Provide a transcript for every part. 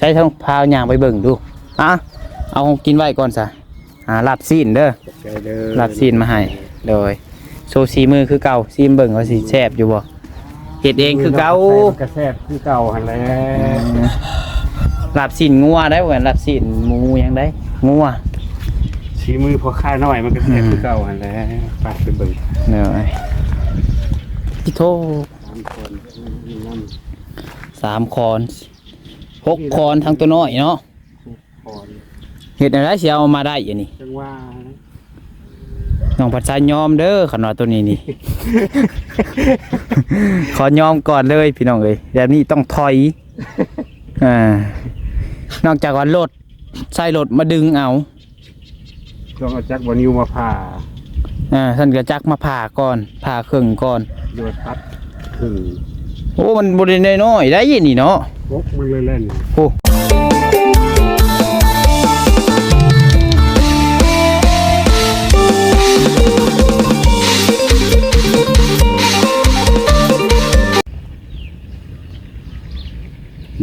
ໃຊ້ທາງພາຍ່າງໄປເບິ່ງດູ. ອ່ະ ເອົາຂອງກິນໄວ້ກ່ອນຊະ. ອ່າ ລາບຊີ້ນເດີ ຂອບໃຈເດີ ລາບຊີ້ນມາໃຫ້. ໂດຍ ໂຊສີມືຄືເກົ່າ ຊີມເບິ່ງວ່າຊິແຊບຢູ່ບໍ່. ເຮັດເອງຄືເກົ່າ ໃສ່ມັນກະແຊບຄືເກົ່າຫັ້ນແຫຼະ. ອືມ ລາບຊີ້ນງົວໄດ໋ ບໍ່ແມ່ນລາບຊີ້ນໝູຫຍັງໄດ໋ ງົວ. ສີມືພໍ່ຄ້ານ້ອຍມັນກະແຊບ ອືມ ຄືເກົ່າຫັ້ນແຫຼະ. ໄປ ໄປເບິ່ງ. ໂດຍ ໂທ້ ສາມຄອນ ສາມຄອນ ຫົກຄອນ ທັງຕົວນ້ອຍເນາະ. ເຮັດແນວໃດຊິເອົາມາໄດ້ອັນນີ້? ຈັ່ງວ່າ ນ້ອງພັດໄຊຍອມເດີ ຄັນວ່າໂຕນີ້ນີ້ ຂໍຍອມກ່ອນເລີຍພີ່ນ້ອງເອີຍ ແບບນີ້ຕ້ອງຖອຍ. ອ່າ ນອກຈາກວ່າລົດ ໃຊ້ລົດມາດຶງເອົາ ຕ້ອງເອົາຈັກບ່ອນນິ້ວມາຜ່າ. ອ່າ ຊັ້ນກໍຈັກມາຜ່າກ່ອນ ຜ່າເຄິ່ງກ່ອນ ໂດຍຕັດເຄິ່ງ. ໂອ້ ມັນບໍ່ໄດ້ນ້ອຍໆໄດ໋ນີ້ເນາະ ປົກມັນເລີຍແຫຼະນີ້. ໂອ້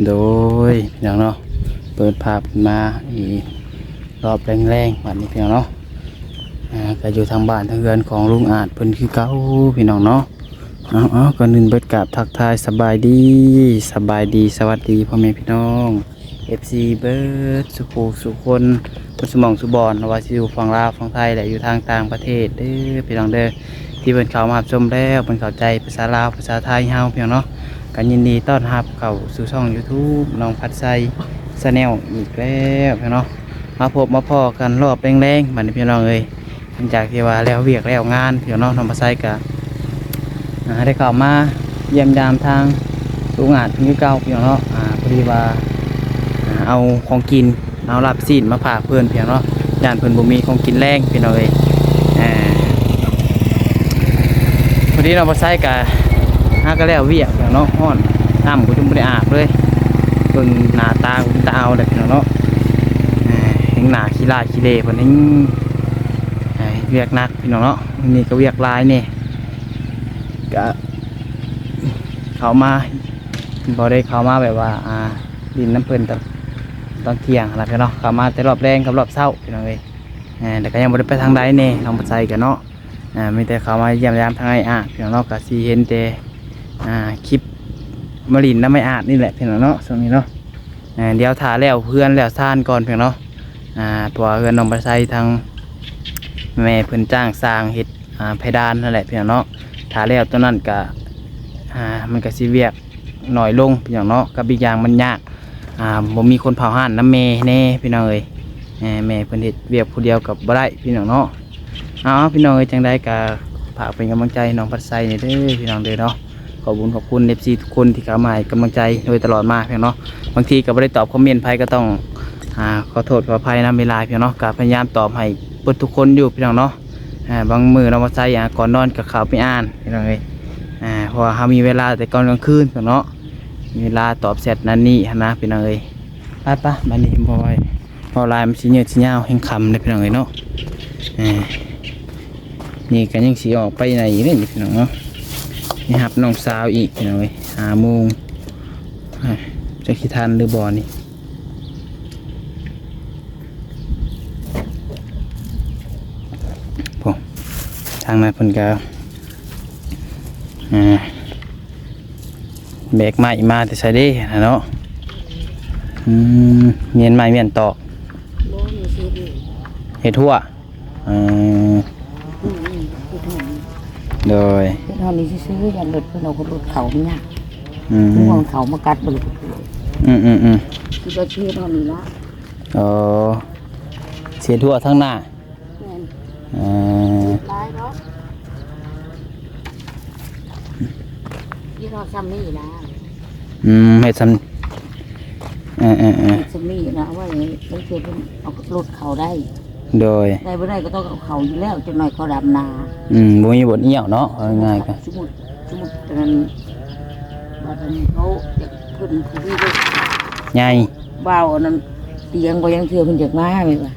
ໂດຍ ພີ່ນ້ອງເນາະ ເປີດພາບມາອີກ ຮອບແລງໆ ບັດນີ້ພີ່ນ້ອງເນາະ. ອ່າ ກໍຢູ່ທາງບ້ານທາງເຮືອນຂອງລຸງອາດເພິ່ນຄືເກົ່າພີ່ນ້ອງເນາະ. ເອົາໆ ກ່ອນອື່ນເບິດກາບທັກທາຍສະບາຍດີ ສະບາຍດີ ສະຫວັດດີພໍ່ແມ່ພີ່ນ້ອງ ເອັຟຊີ ເບິດສູ່ຜູ້ສູ່ຄົນ ເບິດສູ່ໝ່ອງສູ່ບ່ອນ ບໍ່ວ່າຊິຢູ່ຝັ່ງລາວ ຝັ່ງໄທ ແລະ ຢູ່ທາງຕ່າງປະເທດເດີພີ່ນ້ອງເດີ ທີ່ເພິ່ນເຂົ້າມາຮັບຊົມແລ້ວ ເພິ່ນເຂົ້າໃຈພາສາລາວ ພາສາໄທເຮົາພີ່ນ້ອງເນາະ. ກໍຍິນດີຕ້ອນຮັບເຂົ້າສູ່ຊ່ອງ YouTube ນ້ອງພັດໄຊ Channel ອີກແລ້ວພີ່ນ້ອງເນາະ. ມາພົບມາພໍ້ກັນຮອບແລງໆ ບັດນີ້ພີ່ນ້ອງເອີຍ ຫຼັງຈາກທີ່ວ່າແລ້ວວຽກແລ້ວງານພີ່ນ້ອງເນາະ ນ້ອງພັດໄຊກໍ ອ່າ ໄດ້ເຂົ້າມາຢ້ຽມຢາມທາງລຸງອາດເພິ່ນຄືເກົ່າພີ່ນ້ອງເນາະ. ອ່າ ພໍດີວ່າ ອ່າ ເອົາຂອງກິນ ເອົາລາບຊີ້ນມາຝາກເພິ່ນພີ່ນ້ອງເນາະ ຢ້ານເພິ່ນບໍ່ມີຂອງກິນແລງພີ່ນ້ອງເອີຍ. ອ່າ ພໍດີນ້ອງພັດໄຊກະຫາກະແລ້ວວຽກພີ່ນ້ອງເນາະ ຮ້ອນ ນ້ຳກໍຈົນບໍ່ໄດ້ອາບເລີຍ ເບິ່ງໜ້າຕາກໍເປັນຕາເອົາແຫຼະພີ່ນ້ອງເນາະ. ອ່າ ແຮ່ງໜ້າຂີ້ລ້າຂີ້ເລ ເພິ່ນແຮ່ງ ອ່າ ເຮັດວຽກໜັກພີ່ນ້ອງເນາະ ມື້ນີ້ກໍວຽກຫຼາຍແດ່ ກະເຂົ້າມາ ບໍ່ໄດ້ເຂົ້າມາແບບວ່າ ອ່າ ຫຼິ້ນນຳເພິ່ນຕອນ ຕອນທ່ຽງຫັ້ນລະພີ່ນ້ອງເນາະ ເຂົ້າມາແຕ່ຮອບແລງກັບຮອບເຊົ້າພີ່ນ້ອງເອີຍ. ແລ້ວກໍຍັງບໍ່ໄດ້ໄປທາງໃດແດ່ ນ້ອງພັດໄຊກໍເນາະ ອ່າ ມີແຕ່ເຂົ້າມາຢ້ຽມຢາມທາງອ້າຍອາດພີ່ນ້ອງເນາະ ກໍຊິເຫັນແຕ່ ອ່າ ຄລິບມາຫຼິ້ນນຳອ້າຍອາດນີ້ແຫຼະພີ່ນ້ອງເນາະ ຊ່ວງນີ້ເນາະ. ອ່າ ດຽວຖ້າແລ້ວເຮືອນແລ້ວຊານກ່ອນພີ່ນ້ອງເນາະ ອ່າ ເພາະວ່າເຮືອນນ້ອງພັດໄຊທາງແມ່ເພິ່ນຈ້າງຊ່າງເຮັດ ອ່າ ເພດານຫັ້ນແຫຼະພີ່ນ້ອງເນາະ. ຖ້າແລ້ວຕົວນັ້ນກະ ອ່າ ມັນກະຊິວຽກໜ້ອຍລົງພີ່ນ້ອງເນາະ ກັບອີກຢ່າງມັນຍາກ ອ່າ ບໍ່ມີຄົນເຝົ້າຮ້ານນຳແມ່ແດ່ພີ່ນ້ອງເອີຍ. ແມ່ເພິ່ນເຮັດວຽກຜູ້ດຽວກໍບໍ່ໄດ້ພີ່ນ້ອງເນາະ. ເອົາ ພີ່ນ້ອງເອີຍ ຈັ່ງໃດກໍຝາກເປັນກຳລັງໃຈໃຫ້ນ້ອງພັດໄຊແດ່ເດີພີ່ນ້ອງເດີເນາະ. ຂອບບຸນຂອບຄຸນເອັຟຊີທຸກຄົນທີ່ເຂົ້າມາໃຫ້ກຳລັງໃຈໂດຍຕະຫຼອດມາພີ່ນ້ອງເນາະ. ບາງທີກໍບໍ່ໄດ້ຕອບຄອມເມັນໃຜກໍຕ້ອງ ອ່າ ຂໍໂທດຂໍອະໄພນຳເວລາພີ່ນ້ອງເນາະ ກໍພະຍາຍາມຕອບໃຫ້ເບິດທຸກຄົນຢູ່ພີ່ນ້ອງເນາະ. ອ່າ ບາງມື້ນ້ອງພັດໄຊ ອ່າ ກ່ອນນອນກໍເຂົ້າໄປອ່ານພີ່ນ້ອງເອີຍ ອ່າ ເພາະວ່າເຮົາມີເວລາແຕ່ກ່ອນກາງຄືນເນາະ ມີເວລາຕອບແຊັດນັ້ນນີ້ຫັ້ນນະພີ່ນ້ອງເອີຍ. ໄປໆ ບາດນີ້ບໍ່ ເວົ້າຫຼາຍມັນຊິຍືດຊິຍາວ ແຮ່ງຄ່ຳເດ້ພີ່ນ້ອງເອີຍເນາະ. ອ່າ ນີ້ກໍຍັງຊິອອກໄປໃນອີກເດ້ພີ່ນ້ອງເນາະ ໄປຮັບນ້ອງສາວອີກພີ່ນ້ອງເອີຍ ຫ້າໂມງ ອ່າ ຈັກຊິທັນຫຼືບໍ່ນີ້. ໂອ້ ທາງນັ້ນເພິ່ນກໍ ອ່າ ແບກໄມ້ມາແຕ່ໃສເດ້ຫັ້ນນະເນາະ. ອືມ ມ້ຽນໄມ້ມ້ຽນຕອກ ບໍ່ມີຊິດນີ້ ເຮັດຮົ້ວ. ເອີ ອືມໆ ເຮັດຮ້ອນ ໂດຍ ເຮັດຮ້ອນນີ້ຊື່ໆ ຢ້ານລົດເພິ່ນເອົາລົດເຂົ້າມັນຍາກ. ອືມ ງວງເຂົ້າມາກັດບໍ່ໄດ້. ອືມໆໆ ຄືວ່າຊິເຮັດຮ້ອນນີ້ລະ. ອໍ ຊິເຮັດຮົ້ວທາງໜ້າ. ແມ່ນ ເອີ ຫຼາຍເນາະ ຢູ່ເນາະ ຊ່ຳນີ້ນະ. ອືມ ເຮັດຊ່ຳ ເອີໆໆ ເຮັດຊ່ຳນີ້ນະ ເອົາໄວ້ໃຫ້ເພິ່ນເອົາລົດເຂົ້າໄດ້. ໂດຍ ໄດ້ບໍ່ໄດ້ກໍຕ້ອງເອົາເຂົ້າຢູ່ແລ້ວ ຈັກໜ້ອຍເຂົາດຳນາ. ອືມ ບໍ່ມີບ່ອນອ່ຽວເນາະ ເອົາງ່າຍໆ ກໍສົມມຸດ ສົມມຸດອັນນັ້ນ ບາດນີ້ເຂົາຢາກ ເພິ່ນຜູ້ມີລົດໃຫຍ່ ບ່າວອັນນັ້ນ ຕຽງບໍ່ຍັງເທື່ອເພິ່ນຢາກມາແມ່ນບໍ່?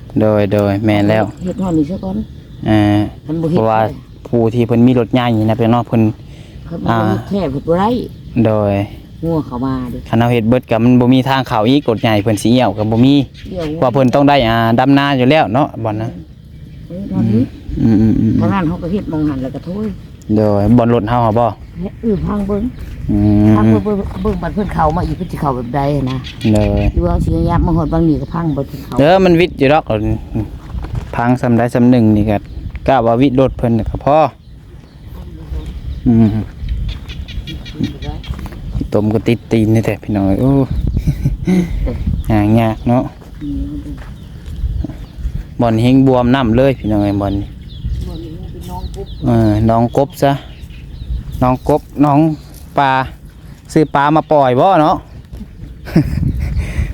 ໂດຍໆ ແມ່ນແລ້ວ ເຮັດຮອດນີ້ຊະກ່ອນ. ເອີ ຄັນບໍ່ເຮັດ ເພາະວ່າ ແທ້ ຜູ້ທີ່ເພິ່ນມີລົດໃຫຍ່ນະ ເພິ່ນເນາະ ເພິ່ນ ຄັນບໍ່ ອ່າ ເຮັດແທ້ເພິ່ນບໍ່ໄດ້. ໂດຍ ງົວເຂົ້າມາເດ້. ຄັນເຮົາເຮັດເບິດກໍມັນບໍ່ມີທາງເຂົ້າອີກ, ລົດໃຫຍ່ເພິ່ນຊິອຽວກໍບໍ່ມີ, ເອີ ວ່າເພິ່ນຕ້ອງໄດ້ ອ່າ ດຳນາຢູ່ແລ້ວເນາະ ບ່ອນນະ. ອືມ ອືມ ເທົ່ານັ້ນເຮົາກໍເຮັດໝ່ອງຫັ້ນແລ້ວກໍໂທຍ. ໂດຍ ບ່ອນລົດເຮົາຫັ້ນບໍ່? ເອີ ພັງເບິ່ງ ອືມ ພັງເບິ່ງ ເບິ່ງ ເບິ່ງບັດເພິ່ນເຂົ້າມາອີກ ເພິ່ນຊິເຂົ້າແບບໃດຫັ້ນນະ. ໂດຍ ຫຼືວ່າຊິຫຍັບມາຮອດບາງນີ້ກໍພັງເບິດເຂົາ. ເອີ ມັນວິດຢູ່ດອກ ພັງສ່ຳໃດສ່ຳໜຶ່ງນີ້ກໍ ກະວ່າວິດລົດເພິ່ນກໍພໍ. ອືມ ຕົມກໍຕິດຕີນນີ້ແທ້ພີ່ນ້ອງເອີຍ. ໂອ້ ຫາຍາກເນາະ. ອືມ ບ່ອນແຮ່ງບວມນ້ຳເລີຍພີ່ນ້ອງເອີຍ ບ່ອນນີ້. ບ່ອນນີ້ເປັນໜອງກົບ ເອີ ໜອງກົບຊະ ໜອງກົບ ໜອງປາ. ຊື້ປາມາປ່ອຍບໍ່ເນາະ?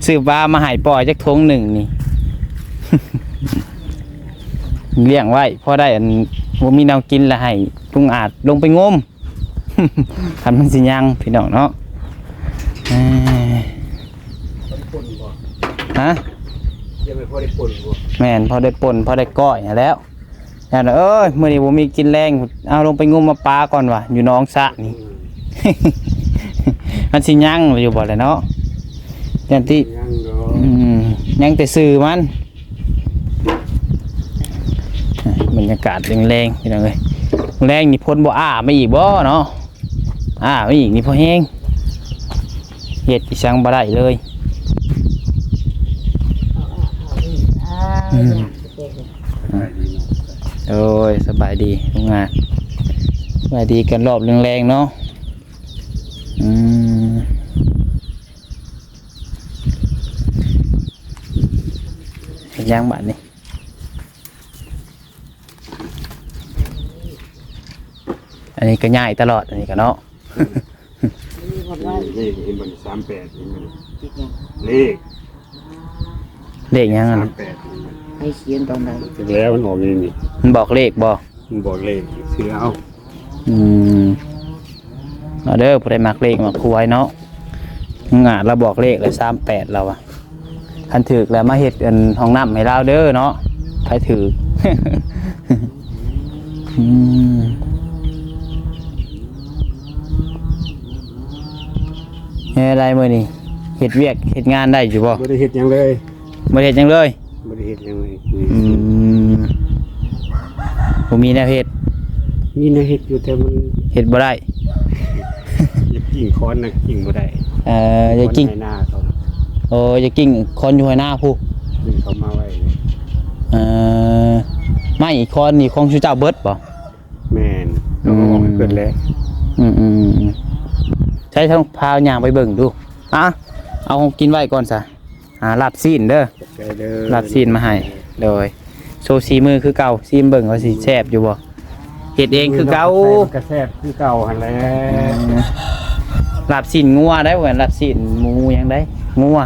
ຊື້ປາມາໃຫ້ປ່ອຍຈັກຖົງໜຶ່ງນີ້ ລ້ຽງໄວ້ ພໍໄດ້ອັນ ບໍ່ມີແນວກິນລະໃຫ້ລຸງອາດລົງໄປງົມ ຄັນມັນຊິຍັງພີ່ນ້ອງເນາະ. ເອີ ຮະ? ຍັງບໍ່ພໍໄດ້ປົ່ນບໍ່? ແມ່ນ ພໍໄດ້ປົ່ນ ພໍໄດ້ກ້ອຍຫັ້ນແຫຼ້ວ. ຢ້ານວ່າ ເອີຍ ມື້ນີ້ບໍ່ມີກິນແລງ ເອົາລົງໄປງມເອົາປາກ່ອນວ່າ ຢູ່ໜອງສະນີ້. ອືມ ມັນຊິຍັງຢູ່ບໍ່ແຫຼະເນາະ? ຢ້ານຕິ ຍັງດອກ ອືມ ຍັງແຕ່ຊື່ມັນ. ບັນຍາກາດແລງໆ ພີ່ນ້ອງເອີຍ ແລງນີ້ຝົນບໍ່ອ້າມາອີກບໍ່ເນາະ? ອ້າມາອີກນີ້ພໍແຮງ ເຮັດອີ່ຫຍັງບໍ່ໄດ້ເລີຍ. ອືມ ໂດຍ ສະບາຍດີລຸງອາດ ສະບາຍດີກັນຮອບແລງໆເນາະ. ອືມ ເຮັດຫຍັງບາດນີ້? ອັນນີ້ກໍຍ້າຍຕະຫຼອດ ອັນນີ້ກໍເນາະ. ເລກເຫັນບໍ່ນີ້ ສາມແປດ ເຫັນບໍ່ນີ້? ເລກ ເລກຫຍັງອັນນັ້ນ? ສາມແປດ ໃຫ້ຂຽນຕອນໃດ? ຈັກແລ້ວ ມັນອອກຢູ່ນີ້ ມັນບອກເລກບໍ່? ມັນບອກເລກ ຊື້ເອົາ. ອືມ ເອົາເດີ ຜູ້ໃດມັກເລກມັກຫວຍເນາະ ງາດລາວບອກເລກເລີຍ ສາມແປດ ລາວວ່າ ຄັນຖືກແລ້ວມາເຮັດອັນຫ້ອງນ້ຳໃຫ້ລາວເດີເນາະ ໃຜຖືກ. ອືມ ເຮັດໄດ້ມື້ນີ້ ເຮັດວຽກເຮັດງານໄດ້ຢູ່ບໍ່? ບໍ່ໄດ້ເຮັດຫຍັງເລີຍ. ບໍ່ໄດ້ເຮັດຫຍັງເລີຍ? ບໍ່ໄດ້ເຮັດຫຍັງເລີຍ. ອືມ ບໍ່ມີແນວເຮັດ? ມີແນວເຮັດຢູ່ ແຕ່ມັນເຮັດບໍ່ໄດ້. ຢາກກິ້ງຄອນນະ ກິ້ງບໍ່ໄດ້. ເອີ ຢາກກິ້ງ ຄອນໄຮ່ນາເຂົາ. ໂອ້ ຢາກກິ້ງຄອນຢູ່ໄຮ່ນາພຸ້ນ. ເຂົາມາໄວ້. ເອີ ໄມ້ຄອນນີ້ຂອງຊຸເຈົ້າເບິດບໍ່? ແມ່ນ ເອົາອອກໃຫ້ເພິ່ນແຫຼະ. ອືມ ອືມ ອືມ ໃຊ້ທາງພາຍ່າງໄປເບິ່ງດູ. ອ່ະ ເອົາຂອງກິນໄວ້ກ່ອນຊະ. ອ່າ ລາບຊີ້ນເດີ ຂອບໃຈເດີ ລາບຊີ້ນມາໃຫ້. ໂດຍ ໂຊສີມືຄືເກົ່າ ຊີມເບິ່ງວ່າຊິແຊບຢູ່ບໍ່? ເຮັດເອງຄືເກົ່າ ມັນກໍແຊບຄືເກົ່າຫັ້ນແຫຼະ. ອືມ ລາບຊີ້ນງົວໄດ໋ ບໍ່ແມ່ນລາບຊີ້ນໝູຫຍັງໄດ໋ ງົວ.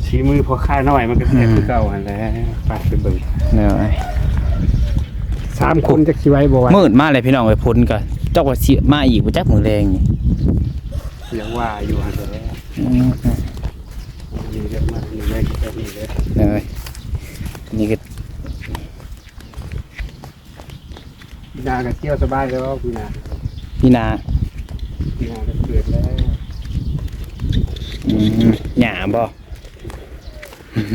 ສີມືພໍ່ຄ້ານ້ອຍມັນກໍແຊບ ອືມ ຄືເກົ່າຫັ້ນແຫຼະ. ໄປ ໄປເບິ່ງ. ໂດຍ ສາມຄົນຈັກຊິໄຫວບໍ່ໄຫວ. ມືດມາແລ້ວພີ່ນ້ອງເອີຍ ຝົນກໍຈັກວ່າຊິມາອີກບໍ່ຈັກມື້ແລງນີ້. ຍັງວ່າຢູ່ຫັ້ນແຫຼະ. ອືມ ນີ້ເດີ ມານີ້ເລີຍ ແບບນີ້ເລີຍ. ເອີຍ ນີ້ກໍ ປີໜ້າກໍທ່ຽວສະບາຍແລ້ວ ປີໜ້າ ປີໜ້າ ປີໜ້າກໍເກີດແລ້ວ. ອືມ ຫຍ້າບໍ່?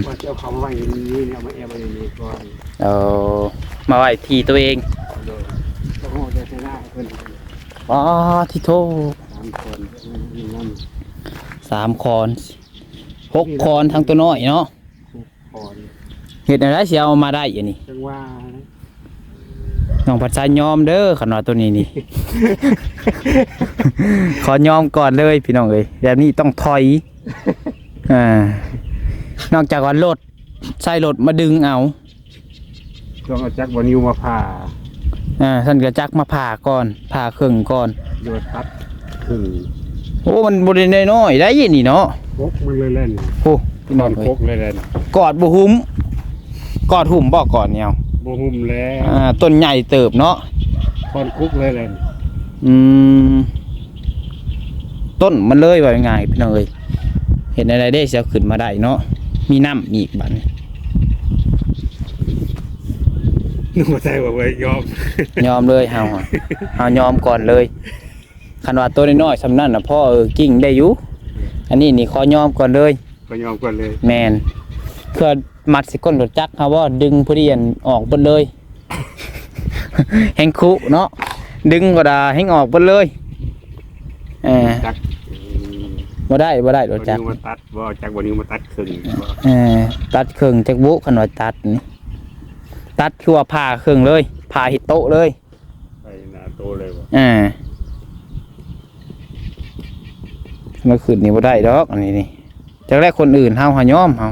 ວ່າຊິເອົາເຂົ້າມາໄວ້ໃນນີ້ ເອົາມາແອບໄວ້ໃນນີ້ກ່ອນ. ເອົາມາໄວ້ທີ່ຕົວເອງ. ໂດຍ ຕ້ອງເອົາແຕ່ໃສ່ໜ້າໃຫ້ເພິ່ນ. ອໍ ທິໂທ ສາມຄົນ ສາມຄອນ ຫົກຄອນ ທັງຕົວນ້ອຍເນາະ. ເຮັດແນວໃດຊິເອົາມາໄດ້ອັນນີ້? ຈັ່ງວ່າ ນ້ອງພັດໄຊຍອມເດີ ຄັນວ່າໂຕນີ້ນີ້ ຂໍຍອມກ່ອນເລີຍພີ່ນ້ອງເອີຍ ແບບນີ້ຕ້ອງຖອຍ. ອ່າ ນອກຈາກວ່າລົດ ໃຊ້ລົດມາດຶງເອົາ ຕ້ອງເອົາຈັກບ່ອນຢູ່ມາຜ່າ. ອ່າ ຊັ້ນກໍຈັກມາຜ່າກ່ອນ ຜ່າເຄິ່ງກ່ອນ ຫຼືວ່າຕັດເຄິ່ງ. ໂອ້ ມັນບໍ່ໄດ້ນ້ອຍໆໄດ໋ນີ້ເນາະ. ກົກມັນເລີຍແຫຼະນີ້. ໂອ້ ພີ່ນ້ອງເອີຍ ກົກເລີຍແຫຼະນີ້. ກອດບໍ່ຫຸ້ມ ກອດຫຸ້ມບໍ່ ກອດແນວ ບໍ່ຫຸ້ມແລ້ວ. ອ່າ ຕົ້ນໃຫຍ່ເຕີບເນາະ ທ່ອນກົກເລີຍແຫຼະ. ອືມ ຕົ້ນມັນເລີຍ ເວົ້າງ່າຍໆ ພີ່ນ້ອງເອີຍ. ເຮັດແນວໃດເດ້ ຊິເອົາຂຶ້ນມາໄດ້ເນາະ ມີນ້ຳອີກບາດນີ້. ໜູໃສ່ວ່າບໍ່ຍອມ ຍອມເລີຍເຮົາ ເຮົາຍອມກ່ອນເລີຍ. ຄັນວ່າໂຕນ້ອຍໆສ່ຳນັ້ນນະ ພໍ ເອີ ກິ້ງໄດ້ຢູ່. ອັນນີ້ນີ້ຂໍຍອມກ່ອນເລີຍ. ກໍຍອມກ່ອນເລີຍ. ແມ່ນ. ເພື່ອມັດໃສ່ກົ້ນລົດຈັກເຮົາບໍ່ ດຶງຜູ້ດຽນອອກເບິດເລີຍ. ແຮງຄຸເນາະ ດຶງກໍດາແຮງອອກເບິດເລີຍ. ເອີ ຈັກ ອືມ ບໍ່ໄດ້ ບໍ່ໄດ້ລົດຈັກ. ບໍ່ໄດ້ມາຕັດ ບໍ່ຈັກ ບໍ່ໄດ້ມາຕັດເຄິ່ງບໍ່? ເອີ ຕັດເຄິ່ງຈັກບຸ ຄັນວ່າຕັດນີ້ ຕັດຄືວ່າຜ່າເຄິ່ງເລີຍ ຜ່າເຮັດໂຕະເລີຍ. ໃສ່ໜ້າໂຕເລີຍບໍ່? ເອີ ມາຂຶ້ນນີ້ບໍ່ໄດ້ດອກ ອັນນີ້ນີ້. ຈັກແລະຄົນອື່ນເຮົາຫາຍອມເຮົາ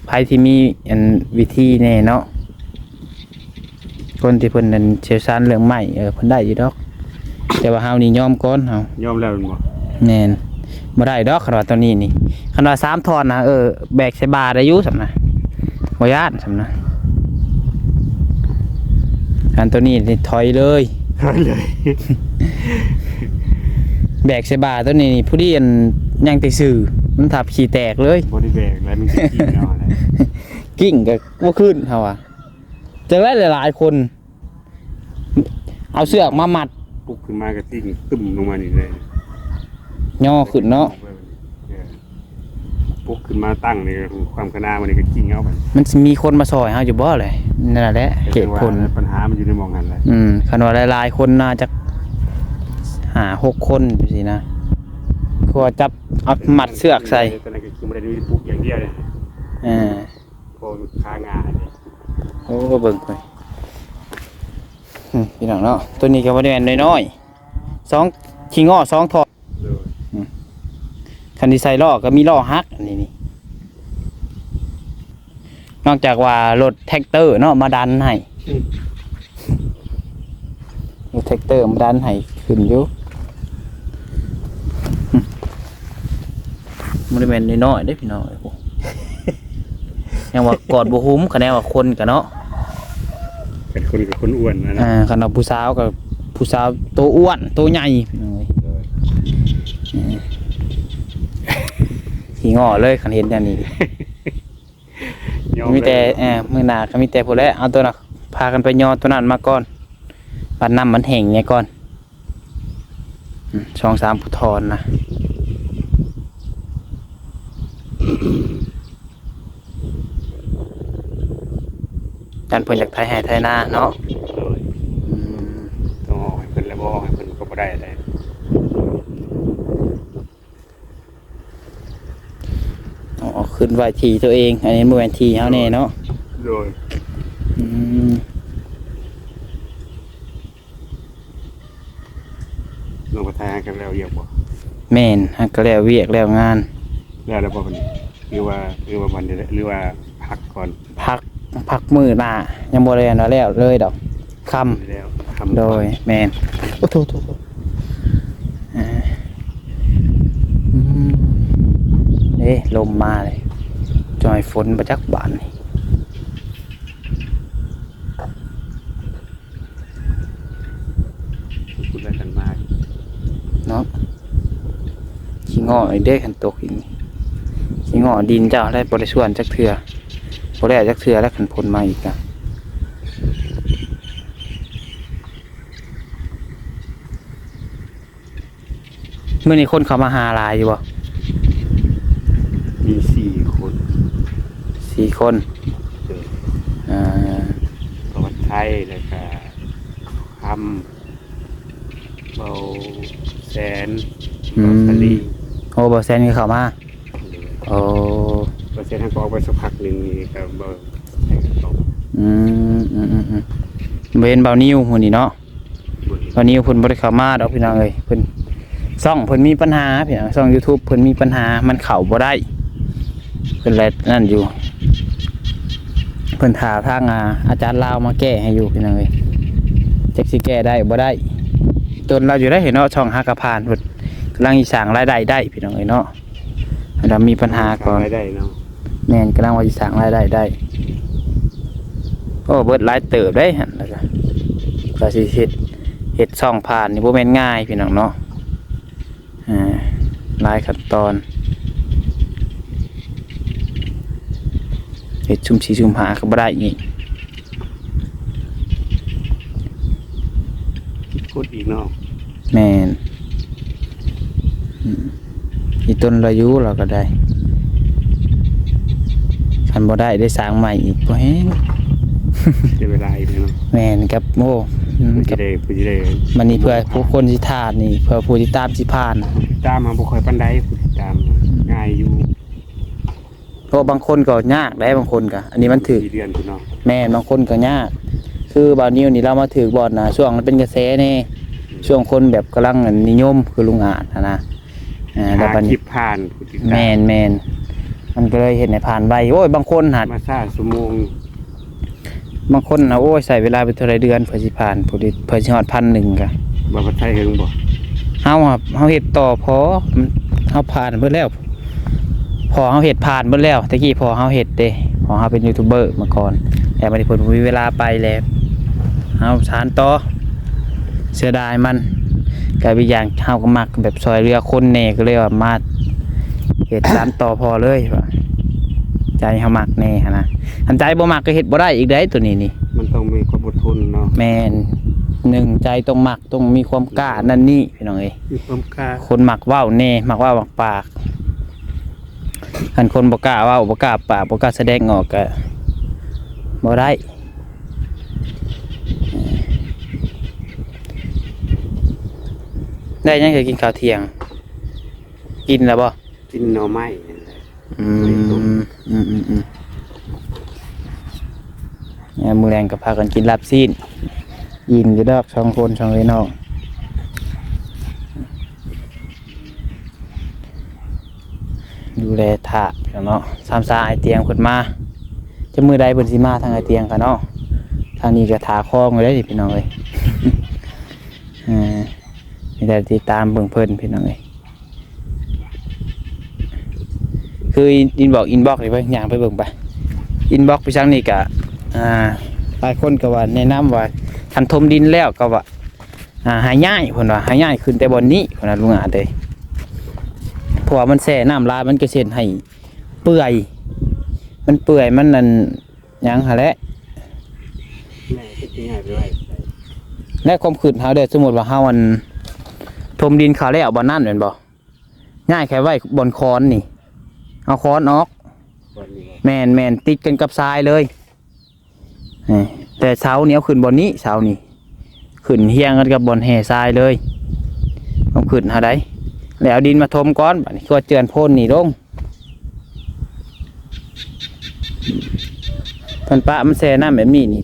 ໃຜທີ່ມີອັນວິທີແດ່ເນາະ ຄົນທີ່ເພິ່ນອັນຊ່ຽວຊານເລື່ອງໄມ້ ເອີ ເພິ່ນໄດ້ຢູ່ດອກ ແຕ່ວ່າເຮົານີ້ຍອມກ່ອນເຮົາ. ຍອມແລ້ວແມ່ນບໍ່? ແມ່ນ. ບໍ່ໄດ້ດອກ ຄັນວ່າຕົວນີ້ນີ້ ຄັນວ່າສາມທ່ອນນະ ເອີ ແບກໃສ່ບ່າໄດ້ຢູ່ສ່ຳນະ ບໍ່ຢ້ານສ່ຳນະ. ອັນຕົວນີ້ນີ້ຖອຍເລີຍ ຖອຍເລີຍ. ແບກໃສ່ບ່າຕົວນີ້ນີ້ ຜູ້ດີອັນຍັງແຕ່ຊື່ ມັນທັບຂີ້ແຕກເລີຍ. ບໍ່ໄດ້ແບກແລ້ວ ມັນກິ້ງເອົາຫັ້ນແຫຼະ ກິ້ງກໍບໍ່ຂຶ້ນເຮົາວ່າ. ຈັກໄດ້ຫຼາຍໆຄົນ ເອົາເຊືອກມາມັດ ປຸກຂຶ້ນມາກໍຕິ່ງຕຶ້ມລົງມານີ້ເລີຍ ຍໍຂຶ້ນເນາະ. ເອີ ປຸກຂຶ້ນມາຕັ້ງນີ້ ຄວາມຄະນາມັນນີ້ກໍຈິງເອົາໄປ. ມັນຊິມີຄົນມາຊ່ອຍເຮົາຢູ່ບໍ່ແຫຼະ? ນັ້ນແຫຼະເຫດຜົນ ແຕ່ວ່າບັນຫາມັນຢູ່ໃນໝ່ອງຫັ້ນແຫຼະ. ອືມ ຄັນວ່າຫຼາຍໆຄົນນະ ຈັກຫ້າຫົກຄົນຈັ່ງຊີ້ນະ ຄືວ່າຈັບເອົາມັດເຊືອກໃສ່ ແຕ່ນັ້ນກໍຄືບໍ່ໄດ້ມີປຸກຢ່າງດຽວເດ້. ເອີ ພໍຂາງ່າຍເດ້. ໂອ້ ເບິ່ງພຸ້ນ ອືມ ພີ່ນ້ອງເນາະ ຕົວນີ້ກໍບໍ່ໄດ້ແມ່ນນ້ອຍໆ ສອງ ຂີ້ງໍ້ສອງທ່ອນ. ໂດຍ ອືມ ຄັນຊິໃສ່ລໍ້ກໍມີລໍ້ຫັກ ອັນນີ້ນີ້ ນອກຈາກວ່າລົດແທັກເຕີເນາະມາດັນໃຫ້ ອືມ ລົດແທັກເຕີມາດັນໃຫ້ຂຶ້ນຢູ່. ອືມ ບໍ່ໄດ້ແມ່ນນ້ອຍໆເດ້ພີ່ນ້ອງເອີຍ ຍັງວ່າກອດບໍ່ຫຸ້ມ ຄະແນນວ່າຄົນກະເນາະ ເປັນຄົນກັບຄົນອ້ວນນະ. ອ່າ ຄັນວ່າຜູ້ສາວກໍຜູ້ສາວໂຕອ້ວນໂຕໃຫຍ່ ໂດຍ ອືມ ຂີ້ງໍ້ເລີຍ ຄັນເຫັນແນວນີ້ ຍອມ ມີແຕ່ ເລີຍ ເອີ ມື້ໜ້າກໍມີແຕ່ພຸ້ນແຫຼະ ເອົາຕົວນັ້ນ ພາກັນໄປຍໍຕົວນັ້ນມາກ່ອນ ບັດນ້ຳມັນແຫ້ງແດ່ກ່ອນ. ອືມ ສອງສາມຜູ້ຖອນນະ ຢ້ານເພິ່ນຢາກໄຖໄຮ່ໄຖນາເນາະ. ໂດຍ ອືມ ຕ້ອງອອກໃຫ້ເພິ່ນແລ້ວ ບໍ່ອອກໃຫ້ເພິ່ນກໍບໍ່ໄດ້ເດ້. ເອົາ ເອົາຂຶ້ນໄວ້ທີ່ຕົວເອງ ອັນນີ້ບໍ່ແມ່ນທີ່ເຮົາແນ່ເນາະ. ໂດຍ ອືມ ນ້ອງປະໄທຫາກັນແລ້ວວຽກບໍ່? ແມ່ນ ຫາກັນແລ້ວວຽກແລ້ວງານ. ແລ້ວແລ້ວບໍ່ບັດນີ້ ຫຼືວ່າ ຫຼືວ່າບັດນີ້ ຫຼືວ່າພັກກ່ອນ? ພັກ ພັກມື້ໜ້າ ຍັງບໍ່ໄດ້ອັນວ່າແລ້ວເລີຍດອກ ຄ່ຳ ແລ້ວຄ່ຳ. ໂດຍ ແມ່ນ. ໂອ້ ໂທ ໂທ ໂທ ເອີ ອືມ ເດ້ ລົມມາເລີຍ ຈອຍຝົນບໍ່ຈັກບາດນີ້. ພຸ້ນແຫຼະຄັນມາເນາະ ຂີ້ງໍ້ອີກເດ້ ຄັນຕົກອີກ ຂີ້ງໍ້ດິນເຈົ້າແລ້ວ ບໍ່ໄດ້ສວນຈັກເທື່ອ ບໍ່ໄດ້ຈັກເທື່ອແລ້ວ ຄັນຝົນມາອີກກະ. ມື້ນີ້ຄົນເຂົ້າມາຫາຫຼາຍຢູ່ບໍ່? ມີສີ່ຄົນ ສີ່ຄົນ. ໂດຍ ອ່າ ປະຫວັດໄທ ແລ້ວກະຄຳ ເບົາແສນ ອືມ ເບົາສາລີ. ໂອ້ ເບົາແສນກໍເຂົ້າມາ. ໂດຍ ໂອ້ ເບົາແສນ ເຮົາກໍອອກໄປສັກພັກໜຶ່ງນີ້ກໍບໍ່ໃຫ້ເຂົ້າ. ອືມ ອືມ ອືມ ອືມ ບໍ່ເຫັນເບົານິວມື້ນີ້ເນາະ. ວັນນີ້ເພິ່ນບໍ່ໄດ້ເຂົ້າມາດອກພີ່ນ້ອງເອີຍ ເພິ່ນ ຊ່ອງເພິ່ນມີບັນຫາພີ່ນ້ອງ ຊ່ອງຢູທູບເພິ່ນມີບັນຫາ ມັນເຂົ້າບໍ່ໄດ້ ເພິ່ນແລະນັ້ນຢູ່ ເພິ່ນຖ້າທາງ ອາ ອາຈານລາວມາແກ້ໃຫ້ຢູ່ພີ່ນ້ອງເອີຍ ຈັກຊິແກ້ໄດ້ບໍ່ໄດ້. ຕົນລາວຢູ່ໄດ້ເນາະ ຊ່ອງຫາກະຜ່ານ ເພິ່ນກຳລັງຊິສ້າງລາຍໄດ້ໄດ້ພີ່ນ້ອງເອີຍເນາະ. ອັນນັ້ນມີບັນຫາກ່ອນ ສ້າງລາຍໄດ້ເນາະ. ແມ່ນ ກຳລັງວ່າຊິສ້າງລາຍໄດ້ໄດ້. ໂອ້ ເບິດຫຼາຍເຕີບເດ້ຫັ້ນ ແລ້ວກະ ກວ່າຊິເຮັດ ເຮັດຊ່ອງຜ່ານນີ້ບໍ່ແມ່ນງ່າຍພີ່ນ້ອງເນາະ. ອ່າ ຫຼາຍຂັ້ນຕອນ ເຮັດຊຸ່ມສີ່ຊຸ່ມຫ້າກໍບໍ່ໄດ້ອີກ. ຂຸດອີກເນາະ. ແມ່ນ. ມີຕົ້ນລະຢູ່ລາວກໍໄດ້ ຄັນບໍ່ໄດ້ໄດ້ສ້າງໃໝ່ອີກບໍ່ແຮງ ເສຍເວລາອີກເນາະ. ແມ່ນ ກັບ ໂອ້ ອືມ ຜູ້ຊິໄດ້ ຜູ້ຊິໄດ້ ບັດນີ້ເພື່ອຜູ້ຄົນຊິຖ້ານີ້ ເພື່ອຜູ້ຕິດຕາມຊິຜ່ານ ຜູ້ຕິດຕາມມາບໍ່ຄ່ອຍປານໃດ ຜູ້ຕິດຕາມ ອືມ ງ່າຍຢູ່. ເພາະບາງຄົນກໍຍາກໄດ໋ ບາງຄົນກໍ ອັນນີ້ມັນຖືກ ສີ່ເດືອນພຸ້ນເນາະ. ແມ່ນ ບາງຄົນກໍຍາກ ຄືບ່າວນິວນີ້ລາວມາຖືກບ່ອນນະ ຊ່ວງມັນເປັນກະແສແດ່ ອືມ ຊ່ວງຄົນແບບກຳລັງນິຍົມ ຄືລຸງອາດຫັ້ນນະ ອ່າ ແລ້ວບັດນີ້ ຄລິບຜ່ານຜູ້ຕິດຕາມ ແມ່ນໆ ມັນກໍເລີຍເຮັດໃຫ້ຜ່ານໄວ. ໂອ້ຍ ບາງຄົນຫາ ມາຊ້າຊົ່ວໂມງ ບາງຄົນນະ ໂອ້ຍ ໃຊ້ເວລາໄປເທົ່າໃດເດືອນເພື່ອຊິຜ່ານ ຜູ້ທີ່ ເພື່ອຊິຮອດພັນໜຶ່ງກະ ວ່າພັດໄທເຖິງບໍ່? ເຮົາ ເຮົາເຮັດຕໍ່ພໍ ເຮົາຜ່ານເບິດແລ້ວ ພໍເຮົາເຮັດຜ່ານເບິດແລ້ວ ແຕ່ກີ້ພໍເຮົາເຮັດເດ້ ພໍເຮົາເປັນຢູທູບເບີມາກ່ອນ ແຕ່ບັດນີ້ເພິ່ນບໍ່ມີເວລາໄປແລ້ວ ເຮົາສານຕໍ່ ເສຍດາຍມັນ ກະອີກຢ່າງເຮົາກໍມັກແບບຊ່ອຍເຫຼືອຄົນແດ່ ກໍເລີຍວ່າມາເຮັດສານຕໍ່ພໍເລີຍວ່າ ໃຈເຮົາມັກແດ່ຫັ້ນນະ ຄັນໃຈບໍ່ມັກກໍເຮັດບໍ່ໄດ້ອີກໄດ໋ ໂຕນີ້ນີ້ ມັນຕ້ອງມີຄວາມອົດທົນເນາະ. ແມ່ນ ໜຶ່ງ ໃຈຕ້ອງມັກ ຕ້ອງມີຄວາມກ້ານັ້ນນີ້ ພີ່ນ້ອງເອີຍ ມີຄວາມກ້າ ຄົນມັກເວົ້າແດ່ ມັກເວົ້າມັກປາກ ຄັນຄົນບໍ່ກ້າເວົ້າ ບໍ່ກ້າປາກ ບໍ່ກ້າສະແດງອອກ ກະບໍ່ໄດ້. ໄດ້ຫຍັງ ເຄີຍກິນຂ້າວທ່ຽງ ກິນແລ້ວບໍ່? ກິນໜໍ່ໄມ້ນັ້ນແຫຼະ ອືມ ອືມໆໆ ຍາມມື້ແລງກໍພາກັນກິນລາບຊີ້ນ ອີ່ມຢູ່ດອກ ສອງຄົນ ສອງເອື້ອຍນ້ອງ ດູແລຖ້າເນາະ ຕາມສາອ້າຍຕຽງເພິ່ນມາ ຈັກມື້ໃດເພິ່ນຊິມາທາງອ້າຍຕຽງກະເນາະ ທາງນີ້ກະຖ້າຄອງຢູ່ເດ້ພີ່ນ້ອງເອີຍ ເອີ ມີແຕ່ຕິດຕາມເບິ່ງເພິ່ນພີ່ນ້ອງເອີຍ. ຄືອິນ ອິນບັອກ ອິນບັອກນີ້ ໄປ ຍ່າງໄປເບິ່ງໄປ ອິນບັອກໄປທາງນີ້ກະ ອ່າ ຫຼາຍຄົນກໍວ່າແນະນຳວ່າ ຄັນຖົມດິນແລ້ວກໍວ່າ ອ່າ ໃຫ້ຍ້າຍ ເພິ່ນວ່າໃຫ້ຍ້າຍຂຶ້ນແຕ່ບ່ອນນີ້ ເພິ່ນວ່າ ລຸງອາດເອີຍ ເພາະວ່າມັນແຊ່ນ້ຳຫຼາຍ ມັນກໍເຮັດໃຫ້ເປື່ອຍ ມັນເປື່ອຍ ມັນອັນຫຍັງຫັ້ນແຫຼະ ແມ່ນ ຄືຊິຍ້າຍໄປໄວ້ໃສ ແລະ ຄວາມຄິດເຮົາເດີ ສົມມຸດວ່າເຮົາອັນຖົມດິນເຂົ້າແລ້ວບ່ອນນັ້ນແມ່ນບໍ່? ຍ້າຍແຄ່ໄວ້ບ່ອນຄອນນີ້ ເອົາຄອນອອກ ບ່ອນນີ້ບໍ່? ແມ່ນໆ ຕິດກັນກັບຊາຍເລີຍ ແຕ່ເສົານີ້ເອົາຂຶ້ນບ່ອນນີ້ ເສົານີ້ຂຶ້ນຮຽງກັນກັບບ່ອນແຮ່ຊາຍເລີຍ ເອົາຂຶ້ນຫາໃດ ແລ້ວເອົາດິນມາຖົມກ່ອນ ບາດນີ້ກໍເຈື່ອນໂພນນີ້ລົງ ເພິ່ນປະມັນແຊ່ນ້ຳແບບນີ້ນີ້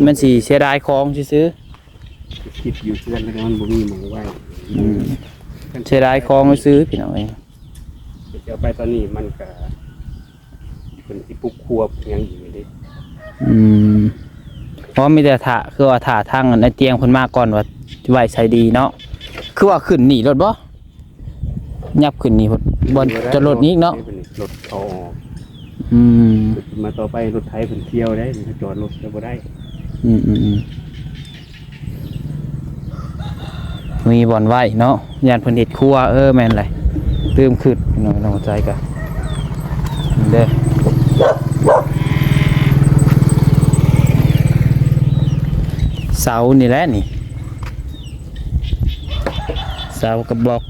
ມັນຊິເສຍດາຍຂອງຊື່ໆ. ຄິດຢູ່ເຮືອນແລ້ວມັນບໍ່ມີໝ່ອງໄວ້ ອືມ ເສຍດາຍຂອງຊື່ໆ ພີ່ນ້ອງເອີຍ ຈະເອົາໄປຕອນນີ້ມັນກະ ເພິ່ນຊິປຸກຄົວຫຍັງອີກເດ້ ອືມ ເພາະມີແຕ່ຖ້າ ຄືວ່າຖ້າທາງອັນອ້າຍຕຽງເພິ່ນມາກ່ອນວ່າໄວ້ໃສດີເນາະ ຄືວ່າຂຶ້ນນີ້ໂລດບໍ່? ຍັບຂຶ້ນນີ້ພຸ້ນ ບ່ອນຈອດລົດນີ້ເນາະ ລົດເຂົ້າອອກ ອືມ ມາຕໍ່ໄປລົດໄຖເພິ່ນກ່ຽວໄດ້ ມາຈອດລົດກໍບໍ່ໄດ້ ອືມໆໆ ມີບ່ອນໄວ້ເນາະ ຢ້ານເພິ່ນເຮັດຄົວ ເອີ ແມ່ນແຫຼະ ລືມຄິດ ນ້ອງໃຈກໍ ເດີ ເສົານີ້ແຫຼະນີ້ ເສົາກັບບລັອກ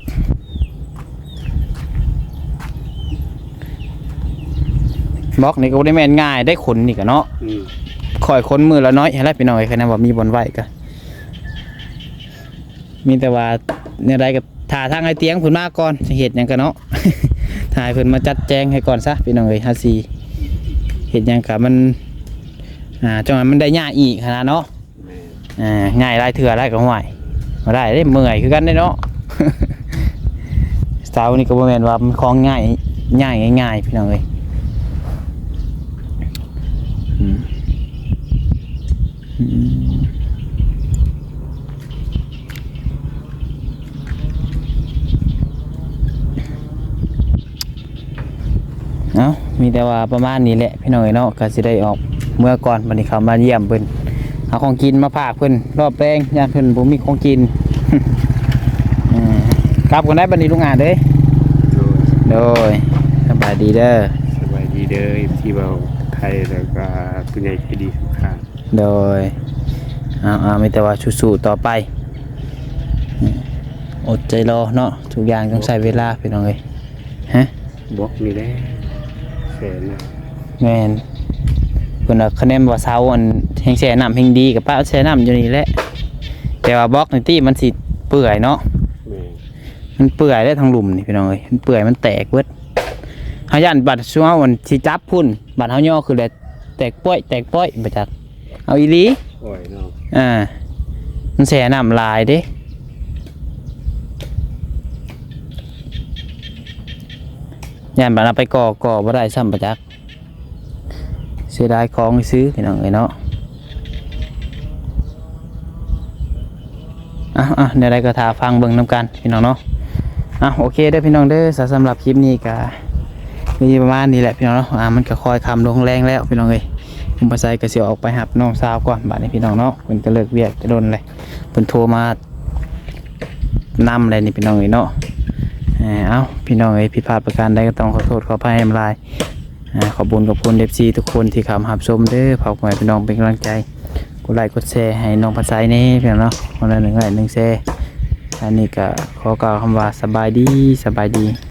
ບລັອກນີ້ກໍບໍ່ໄດ້ແມ່ນງ່າຍໄດ້ຂົນນີ້ກະເນາະ ອືມ ຂ້ອຍຂົນມື້ລະໜ້ອຍຫັ້ນແຫຼະ ພີ່ນ້ອງເອີຍ ຄັນວ່າມີບ່ອນໄວ້ກະ ມີແຕ່ວ່າແນວໃດກໍຖ້າທາງອ້າຍຕຽງເພິ່ນມາກ່ອນ ຊິເຮັດຫຍັງກະເນາະ ຖ້າໃຫ້ເພິ່ນມາຈັດແຈງໃຫ້ກ່ອນຊະ ພີ່ນ້ອງເອີຍ ເຮົາຊິເຮັດຫຍັງກະມັນ ອ່າ ຈັ່ງໃຫ້ມັນໄດ້ຍາກອີກຫັ້ນນະເນາະ. ອ່າ ງ່າຍຫຼາຍເທື່ອຫຼາຍກໍຫ້ວຍ ບໍ່ໄດ້ເດ້ ເມື່ອຍຄືກັນເດ້ເນາະ ເສົານີ້ກໍບໍ່ແມ່ນວ່າມັນຂອງງ່າຍ ງ່າຍ ງ່າຍໆ ພີ່ນ້ອງເອີຍ ອືມ ອືມ. ເອົ້າ ມີແຕ່ວ່າປະມານນີ້ແຫຼະ ພີ່ນ້ອງເອີຍເນາະ ກໍຊິໄດ້ອອກເມືອກ່ອນ ບັດນີ້ເຂົ້າມາຢ້ຽມເພິ່ນ ເອົາຂອງກິນມາຝາກເພິ່ນ ລອບແລງ ຢ້ານເພິ່ນບໍ່ມີຂອງກິນ ເອີ ກັບກັນໄດ້ບັດນີ້ ລຸງອາດເອີຍ ໂດຍ ໂດຍ ສະບາຍດີເດີ ສະບາຍດີເດີ ເອັຟຊີ ເວົ້າໄທ ແລ້ວກໍຜູ້ໃຫຍ່ໃຈດີທຸກທ່ານ ໂດຍ ເອົາໆ ມີແຕ່ວ່າສູ້ໆຕໍ່ໄປ. ອົດໃຈລໍເນາະ ທຸກຢ່າງຕ້ອງໃຊ້ເວລາພີ່ນ້ອງເອີຍ. ຮະ? ບລັອກນີ້ແຫຼະແຊ່ນ້ຳ. ແມ່ນ. ເພິ່ນວ່າຄະແນນວ່າເສົາອັນແຮ່ງແຊ່ນ້ຳແຮ່ງດີ ກໍປະແຊ່ນ້ຳຢູ່ນີ້ແຫຼະ. ແຕ່ວ່າບລັອກນີ້ຕິມັນຊິເປື່ອຍເນາະ. ແມ່ນ. ມັນເປື່ອຍເດ້ທາງລຸ່ມນີ້ພີ່ນ້ອງເອີຍ ມັນເປື່ອຍ ມັນແຕກເບິດ. ເຮົາຢ້ານບັດຊຸມເຮົາອັນຊິຈັບພຸ້ນ ບັດເຮົາຍໍຂຶ້ນແລ້ວແຕກປ້ອຍ ແຕກປ້ອຍ ບໍ່ຈັກ. ເອົາອີ່ຫຼີ. ໂອ້ຍເນາະ. ອ່າ ມັນແຊ່ນ້ຳຫຼາຍເດ້. ຢ້ານບັດເອົາໄປກໍ່ ກໍ່ບໍ່ໄດ້ຊ້ຳ ບໍ່ຈັກ. ເສຍດາຍຂອງຊື່ພີ່ນ້ອງເອີຍເນາະ. ເອົາໆ ແນວໃດກໍຖ້າຟັງເບິ່ງນຳກັນພີ່ນ້ອງເນາະ. ເອົາ ໂອເຄເດີພີ່ນ້ອງເດີ ສຳລັບຄລິບນີ້ກໍມີປະມານນີ້ແຫຼະພີ່ນ້ອງເນາະ. ອ່າ ມັນກໍຄ່ອຍຄ່ຳລົງແລງແລ້ວພີ່ນ້ອງເອີຍ. ລຸງພາໄຊກໍຊິອອກໄປຮັບນ້ອງສາວກ່ອນບາດນີ້ພີ່ນ້ອງເນາະ. ເພິ່ນກໍເລີກວຽກແຕ່ດົນແລ້ວ ເພິ່ນໂທມານຳແລ້ວນີ້ພີ່ນ້ອງເອີຍເນາະ. ເອົາ ພີ່ນ້ອງເອີຍ ຜິດພາດປະການໃດກໍຕ້ອງຂໍໂທດຂໍອະໄພຫຼາຍ. ອ່າ ຂອບຄຸນ ຂອບຄຸນ ເອັຟຊີ ທຸກຄົນທີ່ເຂົ້າມາຮັບຊົມເດີ. ຝາກໃຫ້ພີ່ນ້ອງເປັນກຳລັງໃຈ ກົດໄລກົດແຊໃຫ້ນ້ອງພາໄຊແດ່ພີ່ນ້ອງເນາະ ຄົນລະໜຶ່ງໄລໜຶ່ງແຊ. ອັນນີ້ກໍຂໍກ່າວຄຳວ່າສະບາຍດີ ສະບາຍດີ.